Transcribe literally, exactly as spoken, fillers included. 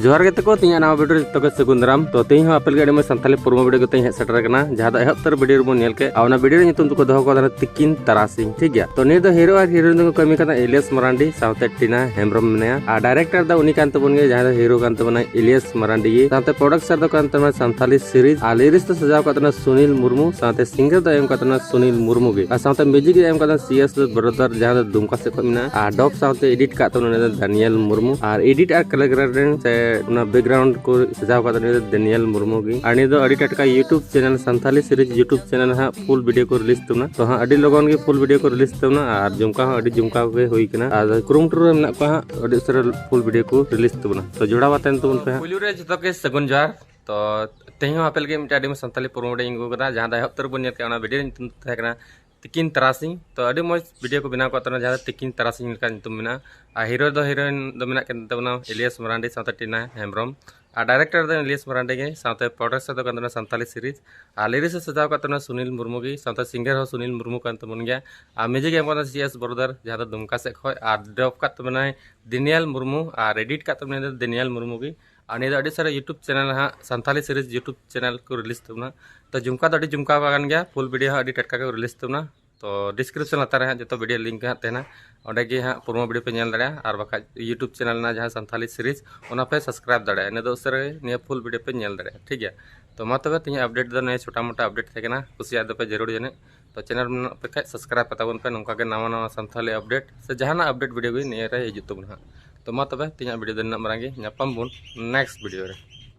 ᱡᱚᱦᱟᱨ ᱜᱮ ᱛᱟᱠᱚ, ᱛᱮᱦᱮᱧᱟᱜ ᱱᱟᱣᱟ ᱵᱷᱤᱰᱤᱭᱳ ᱨᱮ ᱡᱚᱛᱚ ᱜᱮ ᱥᱟᱹᱜᱩᱱ ᱫᱟᱨᱟᱢ᱾ ᱛᱚ ᱛᱮᱦᱮᱧ ᱦᱚᱸ ᱟᱯᱮ ᱞᱟᱹᱜᱤᱫ ᱟᱹᱰᱤ ᱢᱚᱡᱽ ᱥᱟᱱᱛᱟᱞᱤ ᱯᱨᱳᱢᱳ ᱵᱷᱤᱰᱤᱭᱳ ᱠᱟᱛᱮ ᱦᱮᱡ ᱥᱮᱴᱮᱨ ᱟᱠᱟᱱᱟ, ᱡᱟᱦᱟᱸ ᱫᱚ ᱮᱦᱚᱵ ᱩᱛᱟᱹᱨ ᱵᱷᱤᱰᱤᱭᱳ ᱨᱮᱵᱚᱱ ᱧᱮᱞ ᱠᱮᱫ, ᱟᱨ ᱚᱱᱟ ᱵᱷᱤᱰᱤᱭᱳ ᱨᱮ ᱧᱩᱛᱩᱢ ᱫᱚᱠᱚ ᱫᱚᱦᱚ ᱠᱟᱫᱟ ᱛᱤᱠᱤᱱ ᱛᱟᱨᱟᱥᱤᱧ, ᱴᱷᱤᱠ ᱜᱮᱭᱟ᱾ ᱛᱚ ᱱᱤᱭᱟᱹ ᱫᱚ ᱦᱤᱨᱳ ᱟᱨ ᱦᱤᱨᱳᱭᱤᱱ ᱫᱚᱠᱚ ᱠᱟᱹᱢᱤ ᱠᱟᱱᱟ ᱮᱞᱤᱭᱟᱥ ᱢᱟᱨᱟᱱᱰᱤ ᱥᱟᱶᱛᱮ ᱴᱤᱱᱟ ᱦᱮᱢᱵᱨᱚᱢ ᱢᱮᱱᱟᱭᱟ, ᱟᱨ ᱰᱟᱭᱨᱮᱠᱴᱚᱨ ᱫᱚ ᱩᱱᱤ ᱠᱟᱱ ᱛᱟᱵᱚᱱ ᱜᱮᱭᱟ, ᱡᱟᱦᱟᱸᱭ ᱫᱚ ᱦᱤᱨᱳ ᱠᱟᱱ ᱛᱟᱵᱚᱱᱟᱭ ᱮᱞᱤᱭᱟᱥ ᱢᱟᱨᱟᱱᱰᱤ ᱜᱮ, ᱥᱟᱶᱛᱮ ᱯᱨᱚᱰᱩᱥᱟᱨ ᱫᱚ ᱠᱟᱱ ᱛᱟᱵᱚᱱᱟ ᱥᱟᱱᱛᱟᱞᱤ ᱥᱤᱨᱤᱡᱽ, ᱟᱨ ᱞᱤᱨᱤᱠᱥ ᱫᱚ ᱥᱟᱡᱟᱣ ᱠᱟᱜ ᱛᱟᱵᱚᱱᱟ ᱥᱩᱱᱤᱞ ᱢᱩᱨᱢᱩ, ᱥᱟᱶᱛᱮ ᱥᱤᱝᱜᱟᱨ ᱫᱚ ᱮᱢ ᱠᱟᱜ ᱛᱟᱵᱚᱱᱟ ᱥᱩᱱᱤᱞ ᱢᱩᱨᱢᱩ ᱜᱮ, ᱟᱨ ᱥᱟᱶᱛᱮ ᱢᱤᱭᱩᱡᱤᱠ ᱫᱚ ᱮᱢ ᱠᱟᱜ ᱛᱟᱵᱚᱱᱟ ᱥᱤ ᱮᱥ ᱵᱨᱟᱫᱟᱨ, ᱡᱟᱦᱟᱸ ᱫᱚ ᱫᱩᱢᱠᱟ ᱥᱮᱫ ᱠᱷᱚᱱ ᱢᱮᱱᱟᱜᱼᱟ, ᱟᱨ ᱰᱚᱵ ᱥᱟᱶᱛᱮ ᱮᱰᱤᱴ ᱠᱟᱜ ᱛᱟᱵᱚᱱᱟ ᱩᱱᱤ ᱫᱚ ᱰᱟᱱᱤᱭᱮᱞ ᱢᱩᱨᱢᱩ, ᱟᱨ ᱮᱰᱤᱴ ᱟᱨ ᱠᱟᱞᱟᱨ ᱜᱨᱮᱰᱤᱝ ᱥᱮ ᱚᱱᱟ ᱵᱮᱠᱜᱨᱟᱣᱩᱱᱰ ᱠᱚ ᱥᱟᱡᱟᱣ ᱠᱟᱜ ᱛᱟᱵᱚᱱᱟ ᱩᱱᱤ ᱫᱚ ᱰᱟᱱᱤᱭᱮᱞ ᱢᱩᱨᱢᱩ ᱜᱮ᱾ ᱟᱨ ᱱᱤᱭᱟᱹ ᱫᱚ ᱟᱹᱰᱤ ᱴᱟᱴᱠᱟ YouTube channel, Santali series YouTube channel ᱦᱟᱸᱜ ᱯᱷᱩᱞ ᱵᱷᱤᱰᱤᱭᱳ ᱠᱚ ᱨᱤᱞᱤᱡᱽ ᱛᱟᱵᱚᱱᱟ᱾ ᱛᱚ ᱦᱟᱸᱜ ᱟᱹᱰᱤ ᱞᱚᱜᱚᱱ ᱜᱮ ᱯᱷᱩᱞ ᱵᱷᱤᱰᱤᱭᱳ ᱠᱚ ᱨᱤᱞᱤᱡᱽ ᱛᱟᱵᱚᱱᱟ, ᱟᱨ ᱡᱚᱢᱠᱟ ᱦᱚᱸ ᱟᱹᱰᱤ ᱡᱚᱢᱠᱟ ᱜᱮ ᱦᱩᱭ ᱠᱟᱱᱟ, ᱟᱨ ᱠᱩᱨᱩᱢᱩᱴᱩ ᱨᱮ ᱢᱮᱱᱟᱜ ᱠᱚᱣᱟ ᱦᱟᱸᱜ ᱟᱹᱰᱤ ᱩᱥᱟᱹᱨᱟ ᱯᱷᱩᱞ ᱵᱷᱤᱰᱤᱭᱳ ᱠᱚ ᱨᱤᱞᱤᱡᱽ ᱛᱟᱵᱚᱱᱟ᱾ ᱛᱚ ᱡᱚᱲᱟᱣ ᱟᱛᱮᱱ ᱛᱟᱵᱚᱱ ᱯᱮ ᱦᱟᱸᱜ᱾ ᱯᱩᱭᱞᱩ ᱨᱮ ᱡᱚᱛᱚ ᱜᱮ ᱥᱟᱹᱜᱩᱱ ᱡᱚᱦᱟᱨ᱾ ᱛᱚ ᱛᱮᱦᱮᱧ ᱦᱚᱸ ᱟᱯᱮ ᱞᱟᱹᱜᱤᱫ ᱢᱤᱫᱴᱟᱝ ᱟᱹᱰᱤ ᱢᱚᱡᱽ ᱥᱟᱱᱛᱟᱞᱤ ᱯᱨᱳᱢᱳ ᱵᱷᱤᱰᱤᱭᱳᱧ ᱟᱹᱜᱩ ᱠᱟᱫᱟ, ᱡᱟᱦᱟᱸ ᱫᱚ ᱮᱦᱚᱵ ᱩᱛᱟᱹᱨ ᱵᱚᱱ ᱧᱮᱞ ᱠᱮᱫ, ᱚᱱᱟ ᱵᱷᱤᱰᱤᱭᱳ ᱧᱩᱛᱩᱢ ᱫᱚ ᱛᱟᱦᱮᱸ ᱠᱟᱱᱟ ᱛᱤᱠᱤᱱ ᱛᱟᱨᱟᱥᱤᱧ᱾ ᱛᱚ ᱟᱹᱰᱤ ᱢᱚᱡᱽ ᱵᱷᱤᱰᱤᱭᱳ ᱠᱚ ᱵᱮᱱᱟᱣ ᱠᱟᱜ ᱛᱟᱵᱚᱱᱟ, ᱡᱟᱦᱟᱸ ᱫᱚ ᱛᱤᱠᱤᱱ ᱛᱟᱨᱟᱥᱤᱧ ᱞᱮᱠᱟ ᱧᱩᱛᱩᱢ ᱢᱮᱱᱟᱜᱼᱟ᱾ ᱟᱨ ᱦᱤᱨᱳ ᱫᱚ ᱦᱤᱨᱳᱭᱤᱱ ᱫᱚ ᱢᱮᱱᱟᱜ ᱠᱤᱱ ᱛᱟᱵᱚᱱᱟ ᱮᱞᱤᱭᱟᱥ ᱢᱟᱨᱟᱱᱰᱤ ᱥᱟᱶᱛᱮ ᱴᱤᱱᱟ ᱦᱮᱢᱵᱨᱚᱢ, ᱟᱨ ᱰᱟᱭᱨᱮᱠᱴᱚᱨ ᱫᱚ ᱮᱞᱤᱭᱟᱥ ᱢᱟᱨᱟᱱᱰᱤ ᱜᱮ, ᱥᱟᱶᱛᱮ ᱯᱨᱚᱰᱩᱥᱟᱨ ᱫᱚ ᱠᱟᱱ ᱛᱟᱵᱚᱱᱟ ᱥᱟᱱᱛᱟᱞᱤ ᱥᱤᱨᱤᱡᱽ, ᱟᱨ ᱞᱤᱨᱤᱠᱥ ᱮ ᱥᱟᱡᱟᱣ ᱠᱟᱜ ᱛᱟᱵᱚᱱᱟ ᱥᱩᱱᱤᱞ ᱢᱩᱨᱢᱩ ᱜᱮ, ᱥᱟᱶᱛᱮ ᱥᱤᱝᱜᱟᱨ ᱦᱚᱸ ᱥᱩᱱᱤᱞ ᱢᱩᱨᱢᱩ ᱠᱟᱱ ᱛᱟᱵᱚᱱ ᱜᱮᱭᱟ, ᱟᱨ ᱢᱤᱭᱩᱡᱤᱠ ᱮ ᱮᱢ ᱠᱟᱫᱟ ᱥᱤ ᱮᱥ ᱵᱨᱟᱫᱟᱨ, ᱡᱟᱦᱟᱸ ᱫᱚ ᱫᱩᱢᱠᱟ ᱥᱮᱫ ᱠᱷᱚᱱ, ᱟᱨ ᱰᱚᱵ ᱠᱟᱜ ᱛᱟᱵᱚᱱᱟᱭ ᱫᱮᱱᱤᱭᱮᱞ ᱢᱩᱨᱢᱩ, ᱟᱨ ᱮᱰᱤᱴ ᱠᱟᱜ ᱛᱟᱵᱚᱱᱟᱭ ᱫᱮᱱᱤᱭᱮᱞ ᱢᱩᱨᱢᱩ ᱜᱮ᱾ ᱟᱨ ᱱᱤᱭᱟᱹ ᱫᱚ ᱟᱹᱰᱤ ᱥᱟᱨᱟ YouTube ᱪᱮᱱᱮᱞ ᱦᱟᱸᱜ ᱥᱟᱱᱛᱟᱞᱤ ᱥᱤᱨᱤᱡᱽ YouTube ᱪᱮᱱᱮᱞ ᱠᱚ ᱨᱤᱞᱤᱡᱽ ᱛᱟᱵᱚᱱᱟ᱾ ᱛᱚ ᱡᱚᱢᱠᱟ ᱫᱚ ᱟᱹᱰᱤ ᱡᱚᱢᱠᱟᱣ ᱟᱠᱟᱱ ᱜᱮᱭᱟ, ᱯᱷᱩᱞ ᱵᱷᱤᱰᱤᱭᱳ ᱦᱚᱸ ᱟᱹᱰᱤ ᱴᱟᱴᱠᱟ ᱜᱮ ᱨᱤᱞᱤᱡᱽ ᱛᱟᱵᱚᱱᱟ᱾ ᱛᱚ ᱰᱤᱥᱠᱨᱤᱯᱥᱚᱱ ᱞᱟᱛᱟᱨ ᱨᱮ ᱦᱟᱸᱜ ᱡᱚᱛᱚ ᱵᱷᱤᱰᱤᱭᱳ ᱞᱤᱝᱠ ᱦᱟᱸᱜ ᱛᱟᱦᱮᱱᱟ, ᱚᱸᱰᱮ ᱜᱮ ᱦᱟᱸᱜ ᱯᱨᱳᱢᱳ ᱵᱷᱤᱰᱤᱭᱳ ᱯᱮ ᱧᱮᱞ ᱫᱟᱲᱮᱭᱟᱜᱼᱟ, ᱟᱨ ᱵᱟᱠᱷᱟᱡ YouTube ᱪᱮᱱᱮᱞ ᱨᱮᱱᱟᱜ ᱡᱟᱦᱟᱸ ᱥᱟᱱᱛᱟᱞᱤ ᱥᱤᱨᱤᱡᱽ, ᱚᱱᱟ ᱯᱮ ᱥᱟᱵᱥᱠᱨᱟᱭᱤᱵ ᱫᱟᱲᱮᱭᱟᱜᱼᱟ᱾ ᱤᱱᱟᱹ ᱫᱚ ᱩᱥᱟᱹᱨᱟ ᱜᱮ ᱱᱤᱭᱟᱹ ᱯᱷᱩᱞ ᱵᱷᱤᱰᱤᱭᱳ ᱯᱮ ᱧᱮᱞ ᱫᱟᱲᱮᱭᱟᱜᱼᱟ, ᱴᱷᱤᱠ ᱜᱮᱭᱟ᱾ ᱛᱚ ᱢᱟ ᱛᱚᱵᱮ ᱛᱮᱦᱮᱧᱟᱜ ᱟᱯᱰᱮᱴ ᱫᱚ ᱱᱤᱭᱟᱹ ᱪᱷᱳᱴᱟ ᱢᱳᱴᱟ ᱟᱯᱰᱮᱴ ᱛᱟᱦᱮᱸ ᱠᱟᱱᱟ, ᱠᱩᱥᱤᱭᱟᱜ ᱫᱚᱯᱮ ᱡᱟᱹᱨᱩᱲ ᱡᱟᱹᱱᱤᱡ᱾ ᱛᱚ ᱪᱮᱱᱮᱞ ᱨᱮ ᱢᱮᱱᱟᱜ ᱯᱮ ᱠᱷᱟᱡ ᱥᱟᱵᱥᱠᱨᱟᱭᱤᱵ ᱠᱟᱛᱟ ᱵᱚᱱ ᱯᱮ, ᱱᱚᱝᱠᱟ ᱜᱮ ᱱᱟᱣᱟ ᱱᱟᱣᱟ ᱥᱟᱱᱛᱟᱞᱤ ᱟᱯᱰᱮᱴ ᱥᱮ ᱡᱟᱦᱟᱱᱟᱜ ᱟᱯᱰᱮᱴ ᱵᱷᱤᱰᱤᱭᱳ ᱜᱮ ᱱᱤᱭᱟᱹ ᱨᱮ ᱦᱤᱡᱩᱜ ᱛᱟᱵᱚᱱᱟ ᱦᱟᱸᱜ᱾ ᱛᱚ ᱢᱟ ᱛᱚᱵᱮ ᱛᱮᱦᱮᱧᱟᱜ ᱵᱷᱤᱰᱤᱭᱳ ᱫᱚ ᱱᱤᱱᱟᱹᱜ ᱢᱟᱨᱟᱝ ᱜᱮ, ᱧᱟᱯᱟᱢ ᱵᱚᱱ ᱱᱮᱠᱥᱴ ᱵᱷᱤᱰᱤᱭᱳ ᱨᱮ᱾